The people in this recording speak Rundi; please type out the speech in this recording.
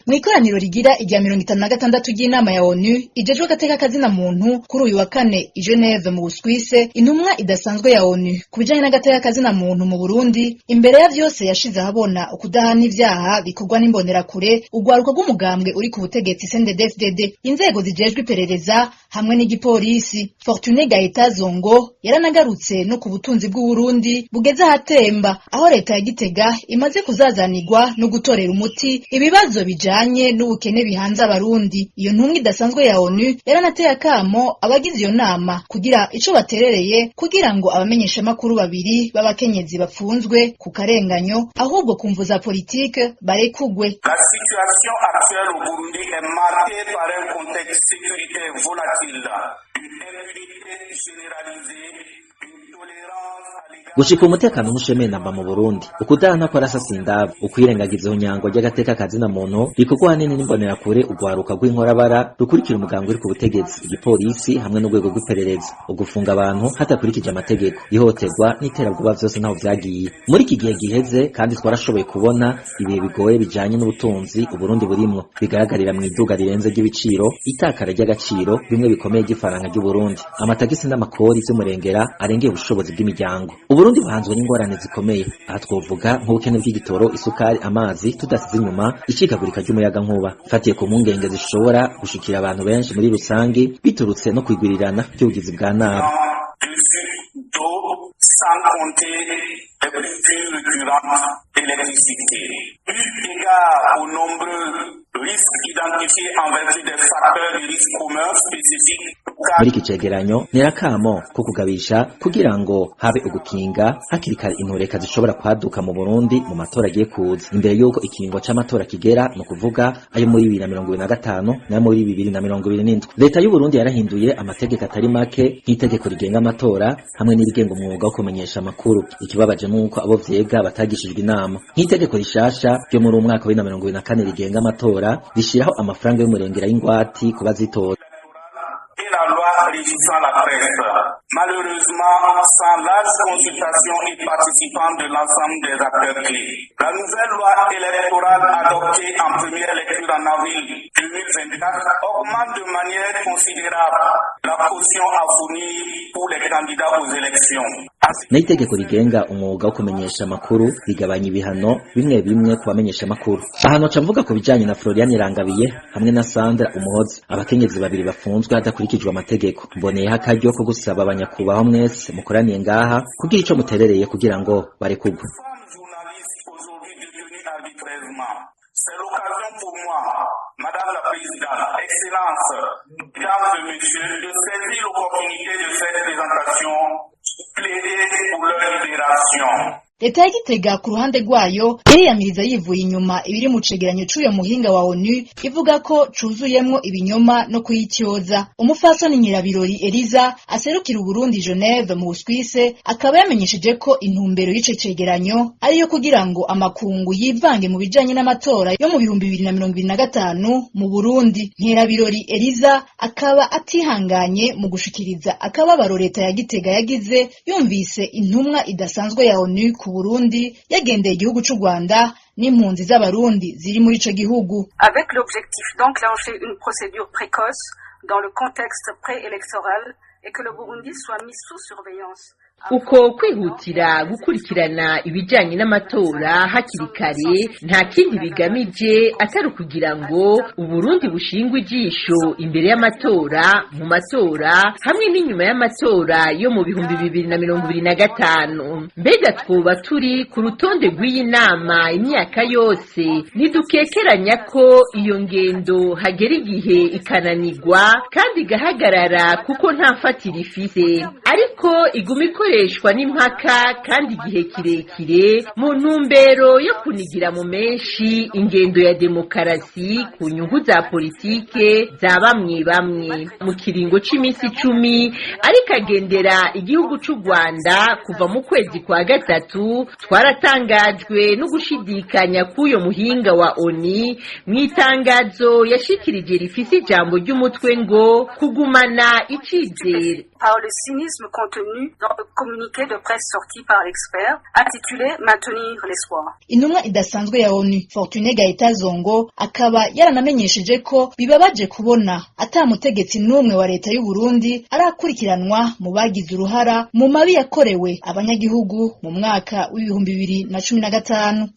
Mw'ikoraniro rigira irya 56 ry'inama ya ONU ijejwe agateka kazina muntu kuri uyu wa kane i Geneve mu Buswise, intumwa idasanzwe ya ONU ku bijanye n'agateka kazina muntu mu Burundi, imbere ya vyose yashize ahabona ukudahana ivyaha bikorwa n'imbonerakure, urwaruka rw'umugambwe uri ku butegetsi CNDD-FDD, inzego zijejwe iperereza hamwe n'igipolisi. Fortuné Gaëtan Zongo yaranagarutse no ku butunzi bw'Uburundi bugeze ahatemba, aho leta ya Gitega imaze kuzazanirwa no gutorera umuti ibibazo bijanye n'ubukene bihanze Abarundi. Iyo ntumwa idasanzwe ya ONU yaranateye akamo abagize iyo nama kugira ico baterereye kugira ngo abamenyeshamakuru babiri b'abakenyezi bapfunzwe ku karenganyo, ahubwo ku mvo za politike, barekugwe. La situation actuelle au Burundi est marquée par un contexte sécuritaire volatile, une impunité généralisée, une tolérance à l'égard Gushika umutekano ntushemeye namba mu Burundi, ukudahana kw'arasasa indavu, ukwirengagiza ihonyangwa ry'agateka kazina muntu rikorwa ahanini n'imbonerakure, urwaruka rw'inkorabara rukurikira umugambwe uri ku butegetsi, igipolisi hamwe n'urwego rw'iperereza, ugufunga abantu hadakurikije amategeko, ihohoterwa n'iterabwoba, vyose ntaho vyagiye muri iki gihe giheze. Kandi twarashoboye kubona ibihe bigoye bijanye n'ubutunzi Uburundi burimwo, bigaragarira mw'iduga rirenze ry'ibiciro, itakara ry'agaciro bimwe bikomeye ry'ifaranga ry'Uburundi, amatagisi n'amakori vy'umurengera arengeye ubushobozi bw'imiryango. Uburundi buhanzwe n'ingorane zikomeye. Aha twovuga nk'ubukene bw'igitoro, isukari, amazi, tudasize inyuma icikagurika ry'umuyagankuba. Fatiye ku mpungenge zishobora gushikira abantu benshi muri rusangi biturutse no kwigwirirana ry'ubugizi bwa nabi, d'eau, sans compter les coupures récurrentes d'électricité. Eu égard aux nombreux risques identifiés en vertu des facteurs de risque communs spécifiques. Muri iki cegeranyo nterakamo ko kugabisha kugira ngo habe ugukinga hakiri kare intureka zishobora kwaduka mu Burundi mu matora agiye kuza, imbere y'uko ikiringo c'amatora kigera, ni ukuvuga ayo muri 2025 n'ayo muri 2027. Leta y'u Burundi yarahinduye amategeko atari make, nk'itegeko rigenga amatora hamwe n'irigenga umwuga wo kumenyesha amakuru. Ikibabaje nuko abo vyega batagishijwe inama. Nk'itegeko rishasha ryo muri umwaka wa 2024 rigenga amatora rishiraho amafaranga y'umurengera y'ingwati ku bazitora et la loi régissant la presse. Malheureusement, sans large consultation et participation de l'ensemble des acteurs clés. La nouvelle loi électorale adoptée en première lecture en avril 2024 augmente de manière considérable la caution à fournir pour les candidats aux élections. Naho itegeko rigenga umwuga wo kumenyesha amakuru rigabanya ibihano bimwe bimwe ku bamenyesha amakuru. Aha noca mvuga ku bijanye na Florian Irangabiye hamwe na Sandra Umuhoza, abakenyezi babiri bafunzwe hadakurikijwe amategeko. Mboneyeho akaryo ko gusaba abanyakubaho mwese mukoraniye ngaha kugira ico muterereye kugira ngo barekugwe. Femmes journalistes aujourd'hui détenues arbitrairement. C'est l'occasion pour moi, Madame la Présidente, Excellence, Mesdames et Messieurs, de saisir l'opportunité de cette présentation pour plaider pour leur libération. Leta ya Gitega ku ruhande rwayo iriyamiriza yivuye inyuma ibiri mu cegeranyo c'uyo muhinga wa ONU, ivuga ko cuzuyemwo ibinyoma no kuyityoza. Umupfasoni Nyirabirori Eliza aserukira Uburundi Geneve mu Buswise akaba yamenyesheje ko intumbero y'ico cegeranyo ari iyo kugira ngo amakungu yivange mu bijanye n'amatora yo mu 2025 mu Burundi. Nkerabirori Eliza akaba atihanganye mu gushikiriza akababaro leta ya Gitega yagize yumvise intumwa idasanzwe ya ONU ku Burundi yagendeye igihugu c'u Rwanda n'impunzi z'Abarundi ziri muri ico gihugu. Avec l'objectif d'enclencher une procédure précoce dans le contexte préélectoral et que le Burundi soit mis sous surveillance. Uko kwihutira gukurikirana ibijyanye n'amatora hakiri kare nta kindi bigamije atari ukugira ngo Uburundi bushingwe ijisho imbere y'amatora, mu matora hamwe n'inyuma y'amatora yo mu 2025. Mbega twoba turi ku rutonde rw'iyi nama imyaka yose? Ntidukekeranya ko iyo ngendo hagera igihe ikananirwa kandi igahagarara, kuko nta mfatiro ifise, ariko iguma ikoreshwa n'impaka kandi igihe kirekire mu ntumbero yo kunigira mu menshi ingendo ya demokarasi ku nyungu za politike za bamwe bamwe. Mu kiringo c'iminsi 10 ariko agendera igihugu c'u Rwanda kuva mu kwezi kwa gatatu, twaratangajwe no gushidikanya k'uyo muhinga wa ONU mu itangazo yashikirije rifise ijambo ry'umutwe ngo kugumana icizere. par le cynisme contenu dans le communiqué de presse sorti par l'expert, intitulé Maintenir l'espoir. Intumwa idasanzwe ya ONU Fortuné Gaëtan Zongo akaba yaranamenyesheje ko bibabaje kubona ata mutegetsi n'umwe wa leta y'u Burundi arakurikiranwa mu bagize uruhara mu mabi yakorewe abanyagihugu mu mwaka w'2015.